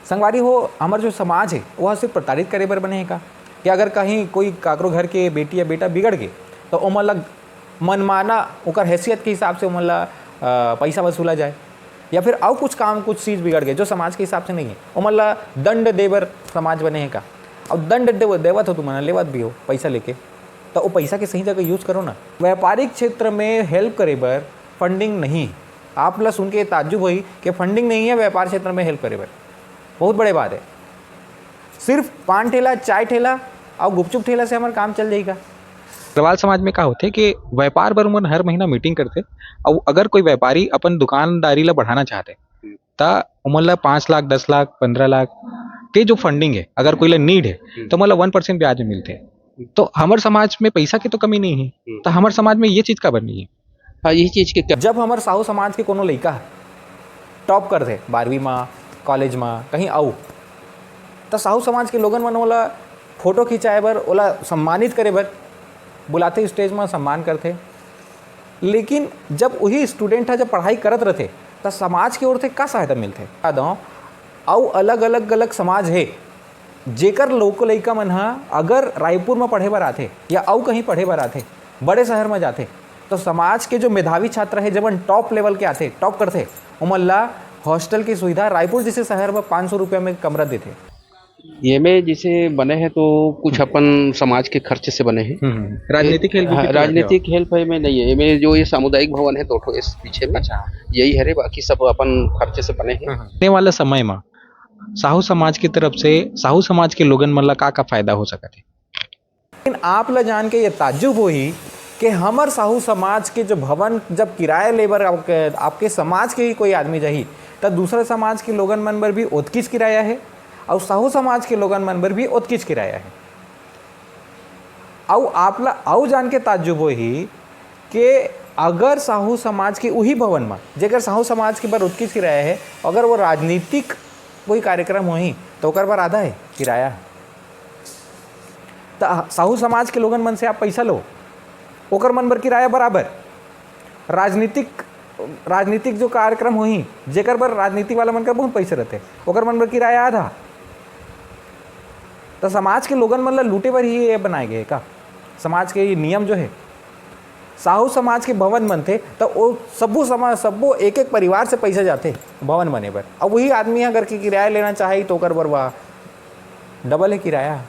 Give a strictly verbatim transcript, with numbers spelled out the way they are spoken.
संगवारी हो, हमर जो समाज हे, वो सिर्फ प्रताड़ित करे बर बने हे का? कि अगर कहीं कोई काकरो घर के बेटी या बेटा बिगड़ गे, तो ओमन ला मनमाना, ओकर हैसियत के हिसाब से ओमन ला, अ, पैसा वसूला जाए, या फिर अउ कुछ काम, कुछ चीज बिगड़ गे, जो समाज के हिसाब से नहीं है, ओमन ला दंड दे बर समाज बने हे का? अब दंड देव-, देवत हो तुमन, लेवत भी हो पैसा लेके, तो वो पैसा के सही जगह use करो ना। व्यापारिक क्षेत्र में help करे बर funding नहीं। आप ला सुन के ताज्जुब होई कि funding नहीं है व्यापार क्षेत्र में help करे बर। बहुत बड़े बात है। सिर्फ पान ठेला, चाय ठेला और गुपचुप ठेला से हमर काम चल जाएगा। अग्रवाल समाज में का होथे कि व्यापार बर उमन हर महीना meeting करथे, और अगर कोई व्यापारी अपन दुकानदारी ला बढ़ाना चाहथे, त उमन ला पाँच लाख, दस लाख, पन्द्रह लाख के जो funding है, अगर कोई ला need है, हम्म। तो ओमन ला one percent ब्याज में मिलथे। हम्म। तो हमर समाज में पैसा की तो कमी नहीं है, हम्म। तो हमर समाज में ये चीज काबर नहीं है? हाँ, यही चीज के क्या? जब हमर साहू समाज के कोनो लइका top करथे बारहवीं मा, college मा, कहीं अउ, त साहू समाज के लोगन मन ओला photo खिंचाए बर, ओला सम्मानित करे बर बुलाथे, stage मा सम्मान करथे। लेकिन जब वही student ह जब पढ़ाई करत रथे, त समाज के ओर से का सहायता मिलथे? बता दो, अउ अलग-अलग, अलग समाज हे, जेकर लोग लइका मन ह अगर रायपुर म पढ़े बर आथे या अउ कहीं पढ़े बर आथे, बड़े शहर म जाथे, तो समाज के जो मेधावी छात्र हे, जेमन top level के आथे, top करथे, ओमन ला hostel की सुविधा रायपुर जैसे शहर म पाँच सौ रुपया में कमरा देथे। ये में जैसे बने हैं तो कुछ अपन समाज के खर्च से बने हैं। हम्म, हम्म। राजनीतिक help भी हाँ, कितना राजनीतिक help है में नहीं है। ये में जो ये सामुदायिक भवन है दो ठो इस पीछे में, अच्छा। यही हरे, बाकी सब अपन खर्च से बने हैं। हम्म, हम्म। आने वाला समय में साहू समाज की तरफ से साहू समाज के लोगन मन ला का का फायदा हो सकत है? लेकिन आप ला जान के ये ताज्जुब होही कि हमर साहू समाज के जो भवन जब किराया ले बर आपके, आपके समाज के ही कोई आदमी जाही, त दूसरा समाज के लोगन मन बर भी ओतकीच किराया है, अउ साहू समाज के लोगन मन बर भी ओतकीच किराया है। अउ आप ला अउ जान के ताज्जुब होही कि अगर साहू समाज के उही भवन म, जेकर साहू समाज के बर ओतकीच किराया है, अगर वो राजनीतिक कोई कार्यक्रम होही, तो ओकर बर आधा है किराया। त साहू समाज के लोगन मन से आप पैसा लो, ओकर मन बर किराया बराबर। राजनीतिक, राजनीतिक जो कार्यक्रम होही, जेकर बर राजनीति वाला मन कर बहुत पैसा रहते, ओकर मन बर किराया आधा। त समाज के लोगन मन ला लूटे बर ही ये बनाए गए का? समाज के ये नियम जो है, साहू समाज के भवन बनथे, त वो सब्बो समाज, सब्बो एक-एक परिवार से पैसा जाथे भवन बने बर। अब वही आदमी अगर कि किराया लेना चाहे, तो ओकर बर वा double है किराया।